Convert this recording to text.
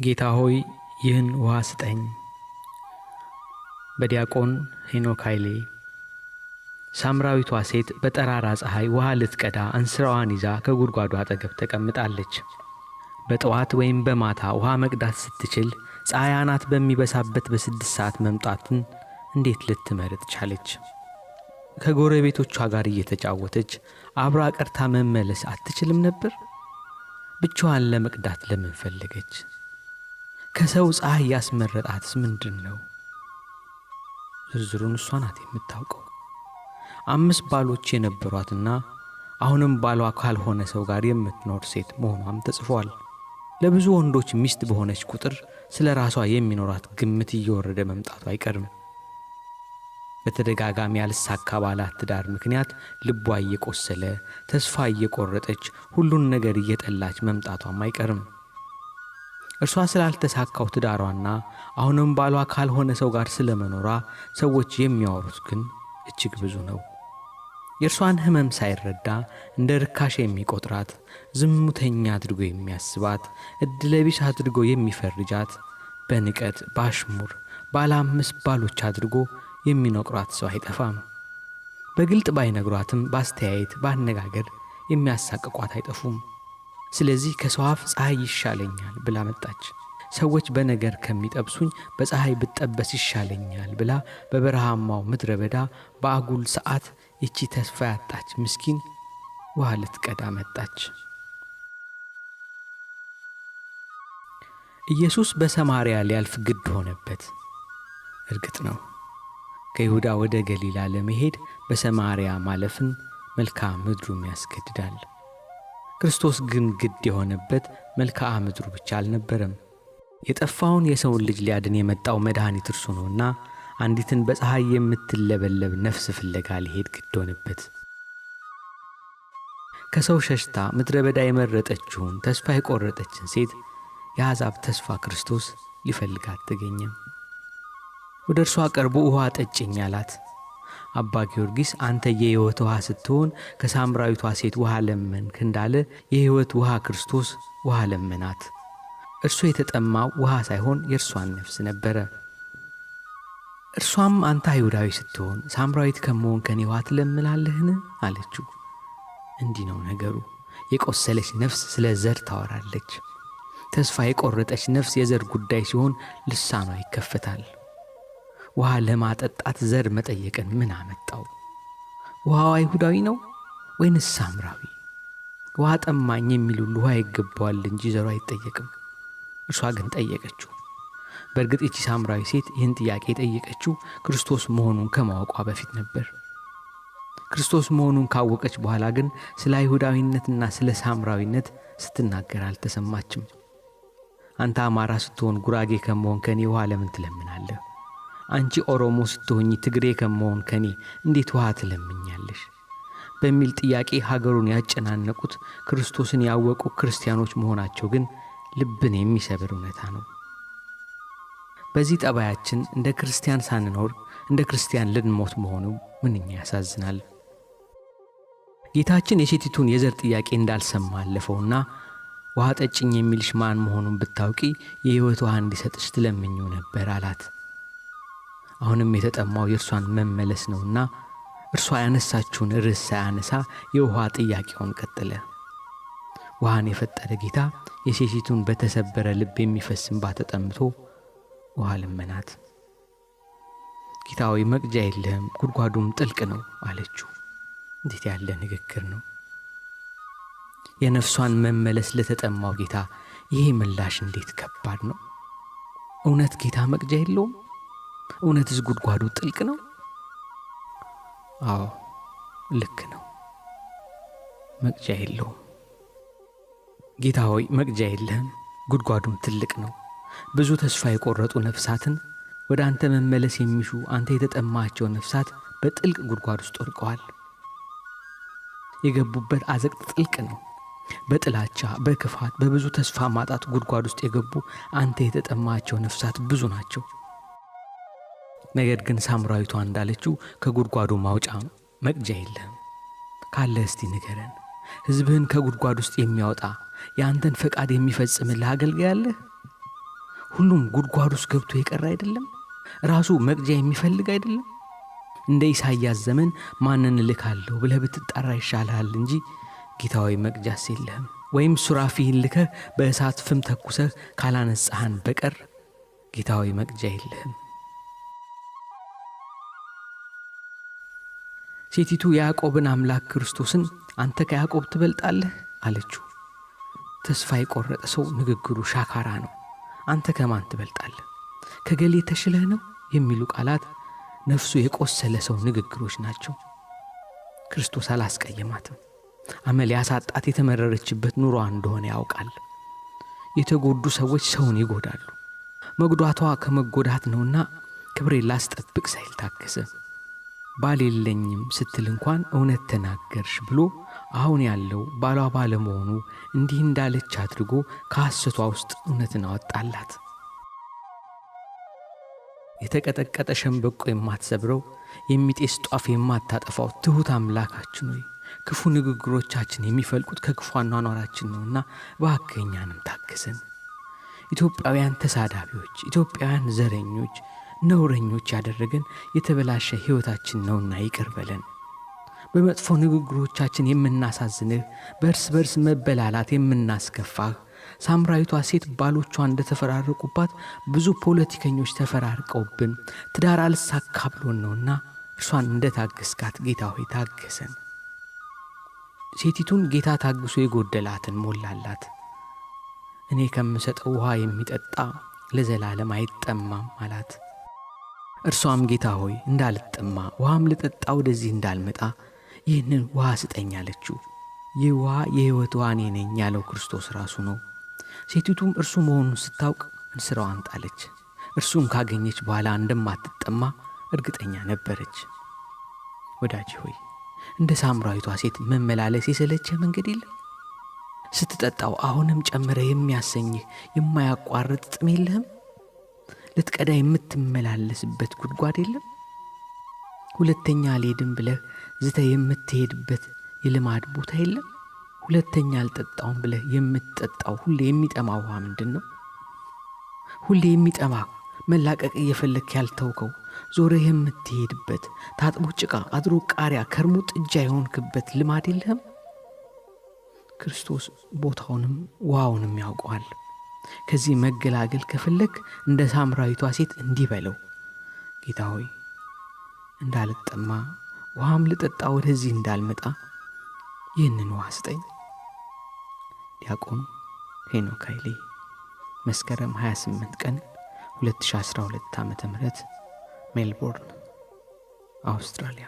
ጌታ ሆይ ይህን ውሃ ስጠኝ። በዲያቆን ሄኖክ ኃይሌ። ሳምራዊቷ ሴት በጠራራ ፀሐይ ውሃ ልትቀዳ እንስራዋን ይዛ ከጉድጓዱ አጠገብ ተቀምጣለች። በጠዋት ወይም በማታ ውሃ መቅዳት ስትችል ፀሐይ አናት በሚበሳበት በ6 ሰዓት መምጣትን እንዴት ልትመርጥ ቻለች? ከጎረቤቶቿ ጋር እየተጫወተች አብራ ቀርታ መመለስ አትችልም ነበር? ብቻዋን ለመቅዳት ለምን ፈለገች? ከሰው ፀሐይ ያስመረጣትስ ምንድን ነው? ዝርዝሩን እሷ ናት የምታውቀው። 5 ባሎች የነበሯትና አሁንም ባሏ ካልሆነ ሰው ጋር የምትኖር ሴት መሆኗም ተጽፏል። ለብዙ ወንዶች ሚስት በሆነች ቁጥር ስለ ራሷ የሚኖራት ግምት እየወረደ መምጣቱ አይቀርም። በተደጋጋሚ ያልሳካ ባላት ትዳር ምክንያት ልቧ እየቆሰለ፣ ተስፋ እየቆረጠች፣ ሁሉን ነገር እየጠላች መምጣቷም አይቀርም። እርሷ ስላልተሳካው ትዳሯና አሁንም ባሏ ካልሆነ ሰው ጋር ስለመኖሯ ሰዎች የሚያወሩት ግን እጅግ ብዙ ነው። የእርሷን ሕመም ሳይረዳ እንደ ርካሽ የሚቆጥራት፣ ዝሙተኛ አድርጎ የሚያስባት፣ ዕድለቢስ አድርጎ የሚፈርጃት፣ በንቀት ባሽሙር ባለ 5 ባሎች አድርጎ የሚነግሯት ሰው አይጠፋም። በግልጥ ባይነግሯትም በአስተያየት በአነጋገር የሚያሳቅቋት አይጠፉም። ስለዚህ ከሰው አፍ ፀሐይ ይሻለኛል ብላ መጣች። ሰዎች በነገር ከሚጠብሱኝ በፀሐይ ብጠበስ ይሻለኛል ብላ በበረሃማው ምድረ በዳ በአጉል ሰዓት ይቺ ተስፋ ያጣች ምስኪን ውሃ ልትቀዳ መጣች። ኢየሱስ በሰማርያ ሊያልፍ ግድ ሆነበት። እርግጥ ነው ከይሁዳ ወደ ገሊላ ለመሄድ በሰማርያ ማለፍን መልክዓ ምድሩም ያስገድዳል። ክርስቶስ ግን ግድ የሆነበት መልክዓ ምድሩ ብቻ አልነበረም። የጠፋውን የሰውን ልጅ ሊያድን የመጣው መድኃኒት እርሱ ነውና አንዲትን በፀሐይ የምትለበለብ ነፍስ ፍለጋ ሊሄድ ግድ ሆነበት። ከሰው ሸሽታ ምድረ በዳ የመረጠችውን ተስፋ የቆረጠችን ሴት የአሕዛብ ተስፋ ክርስቶስ ሊፈልጋት ተገኘ። ወደ እርሷ ቀርቦ ውሃ ጠጭኝ አላት። አባ ጊዮርጊስ አንተ የሕይወት ውሃ ስትሆን ከሳምራዊቷ ሴት ውሃ ለመንክ እንዳለ የሕይወት ውሃ ክርስቶስ ውሃ ለመናት። እርሱ የተጠማው ውሃ ሳይሆን የእርሷን ነፍስ ነበረ። እርሷም አንተ አይሁዳዊ ስትሆን ሳምራዊት ከመሆን ከኔ ውሃ ትለምናለህን? አለችው። እንዲህ ነው ነገሩ። የቆሰለች ነፍስ ስለ ዘር ታወራለች። ተስፋ የቆረጠች ነፍስ የዘር ጉዳይ ሲሆን ልሳኗ ይከፈታል። ውሃ ለማጠጣት ዘር መጠየቅን ምን አመጣው? ውሃው አይሁዳዊ ነው ወይንስ ሳምራዊ? ውሃ ጠማኝ የሚል ሁሉ ውሃ ይገባዋል እንጂ ዘሩ አይጠየቅም። እርሷ ግን ጠየቀችው። በእርግጥ ይቺ ሳምራዊ ሴት ይህን ጥያቄ የጠየቀችው ክርስቶስ መሆኑን ከማወቋ በፊት ነበር። ክርስቶስ መሆኑን ካወቀች በኋላ ግን ስለ አይሁዳዊነትና ስለ ሳምራዊነት ስትናገር አልተሰማችም። አንተ አማራ ስትሆን ጉራጌ ከመሆን ከኔ ውሃ ለምን ትለምናለህ? አንቺ ኦሮሞ ስትሆኚ ትግሬ ከመሆን ከኔ እንዴት ውሃ ትለምኛለሽ? በሚል ጥያቄ ሀገሩን ያጨናነቁት ክርስቶስን ያወቁ ክርስቲያኖች መሆናቸው ግን ልብን የሚሰብር እውነታ ነው። በዚህ ጠባያችን እንደ ክርስቲያን ሳንኖር እንደ ክርስቲያን ልንሞት መሆኑ ምንኛ ያሳዝናል። ጌታችን የሴቲቱን የዘር ጥያቄ እንዳልሰማ አለፈውና ውሃ ጠጭኝ የሚልሽ ማን መሆኑን ብታውቂ የሕይወት ውሃ እንዲሰጥሽ ትለምኚው ነበር አላት። አሁንም የተጠማው የእርሷን መመለስ ነውና እርሷ ያነሳችውን ርዕስ ሳያነሳ የውሃ ጥያቄውን ቀጠለ። ውሃን የፈጠረ ጌታ የሴቲቱን በተሰበረ ልብ የሚፈስ እንባ ተጠምቶ ውሃ ለመናት። ጌታ ሆይ መቅጃ የለህም፣ ጉድጓዱም ጥልቅ ነው አለችው። እንዴት ያለ ንግግር ነው! የነፍሷን መመለስ ለተጠማው ጌታ ይሄ ምላሽ እንዴት ከባድ ነው! እውነት ጌታ መቅጃ የለውም? እውነትስ ጉድጓዱ ጥልቅ ነው? አዎ ልክ ነው፣ መቅጃ የለውም። ጌታ ሆይ መቅጃ የለህም፣ ጉድጓዱም ትልቅ ነው። ብዙ ተስፋ የቆረጡ ነፍሳትን ወደ አንተ መመለስ የሚሹ አንተ የተጠማቸው ነፍሳት በጥልቅ ጉድጓድ ውስጥ ወድቀዋል። የገቡበት አዘቅት ጥልቅ ነው። በጥላቻ በክፋት በብዙ ተስፋ ማጣት ጉድጓድ ውስጥ የገቡ አንተ የተጠማቸው ነፍሳት ብዙ ናቸው። ነገር ግን ሳምራዊቷ እንዳለችው ከጉድጓዱ ማውጫ መቅጃ የለህም። ካለ እስቲ ንገረን። ሕዝብህን ከጉድጓድ ውስጥ የሚያወጣ የአንተን ፈቃድ የሚፈጽምልህ አገልጋይ አለህ? ሁሉም ጉድጓድ ውስጥ ገብቶ የቀረ አይደለም? ራሱ መቅጃ የሚፈልግ አይደለም? እንደ ኢሳይያስ ዘመን ማንን እልካለሁ ብለህ ብትጣራ ይሻልሃል እንጂ ጌታ ሆይ መቅጃስ የለህም። ወይም ሱራፊህን ልከህ በእሳት ፍም ተኩሰህ ካላነጻህን በቀር ጌታ ሆይ መቅጃ የለህም። ሴቲቱ የያዕቆብን አምላክ ክርስቶስን አንተ ከያዕቆብ ትበልጣለህ አለችው። ተስፋ የቆረጠ ሰው ንግግሩ ሻካራ ነው። አንተ ከማን ትበልጣለህ? ከገሌ ተሽለህ ነው የሚሉ ቃላት ነፍሱ የቆሰለ ሰው ንግግሮች ናቸው። ክርስቶስ አላስቀየማትም። አመል ያሳጣት የተመረረችበት ኑሯ እንደሆነ ያውቃል። የተጎዱ ሰዎች ሰውን ይጎዳሉ። መጉዳቷ ከመጎዳት ነውና ክብሬን ላስጠብቅ ሳይል ታገሰ። ባል የለኝም ስትል እንኳን እውነት ተናገርሽ ብሎ አሁን ያለው ባሏ ባለመሆኑ እንዲህ እንዳለች አድርጎ ከሐሰቷ ውስጥ እውነትን አወጣላት። የተቀጠቀጠ ሸምበቆ የማትሰብረው የሚጤስ ጧፍ የማታጠፋው ትሁት አምላካችን ሆይ ክፉ ንግግሮቻችን የሚፈልቁት ከክፉ አኗኗራችን ነውና እባክህ እኛንም ታግሰን። ኢትዮጵያውያን ተሳዳቢዎች፣ ኢትዮጵያውያን ዘረኞች፣ ነውረኞች ያደረገን የተበላሸ ሕይወታችን ነውና ይቅር በለን። በመጥፎ ንግግሮቻችን የምናሳዝንህ፣ በእርስ በርስ መበላላት የምናስከፋህ፣ ሳምራዊቷ ሴት ባሎቿ እንደተፈራረቁባት ብዙ ፖለቲከኞች ተፈራርቀውብን ትዳር አልሳካ ብሎን ነውና እርሷን እንደታገስካት ጌታ ሆይ ታገሰን። ሴቲቱን ጌታ ታግሶ የጎደላትን ሞላላት። እኔ ከምሰጠው ውሃ የሚጠጣ ለዘላለም አይጠማም አላት። እርሷም ጌታ ሆይ እንዳልጠማ ውሃም ልጠጣ ወደዚህ እንዳልመጣ ይህንን ውሃ ስጠኝ አለችው። ይህ ውሃ የሕይወት ውሃ እኔ ነኝ ያለው ክርስቶስ ራሱ ነው። ሴቲቱም እርሱ መሆኑን ስታውቅ እንስራዋን ጣለች። እርሱን ካገኘች በኋላ እንደማትጠማ እርግጠኛ ነበረች። ወዳጄ ሆይ እንደ ሳምራዊቷ ሴት መመላለስ የሰለቸህ መንገድ የለም? ስትጠጣው አሁንም ጨምረ የሚያሰኝህ የማያቋርጥ ጥም የለህም? ልትቀዳ የምትመላለስበት ጉድጓድ የለም? ሁለተኛ አልሄድም ብለህ ዝተህ የምትሄድበት የልማድ ቦታ የለም? ሁለተኛ አልጠጣውም ብለህ የምትጠጣው ሁሌ የሚጠማ ውሃ ምንድን ነው? ሁሌ የሚጠማ መላቀቅ እየፈለክ ያልተውከው ዞረህ የምትሄድበት ታጥቦ ጭቃ አድሮ ቃሪያ ከርሞ ጥጃ የሆንክበት ልማድ የለህም? ክርስቶስ ቦታውንም ውሃውንም ያውቀዋል። ከዚህ መገላገል ከፈለክ እንደ ሳምራዊቷ ሴት እንዲህ በለው፣ ጌታ ሆይ እንዳልጠማ ውሃም ልጠጣ ወደዚህ እንዳልመጣ ይህንን ውሃ ስጠኝ። ዲያቆን ሄኖክ ኃይሌ፣ መስከረም 28 ቀን 2012 ዓ.ም፣ ሜልቦርን፣ አውስትራሊያ።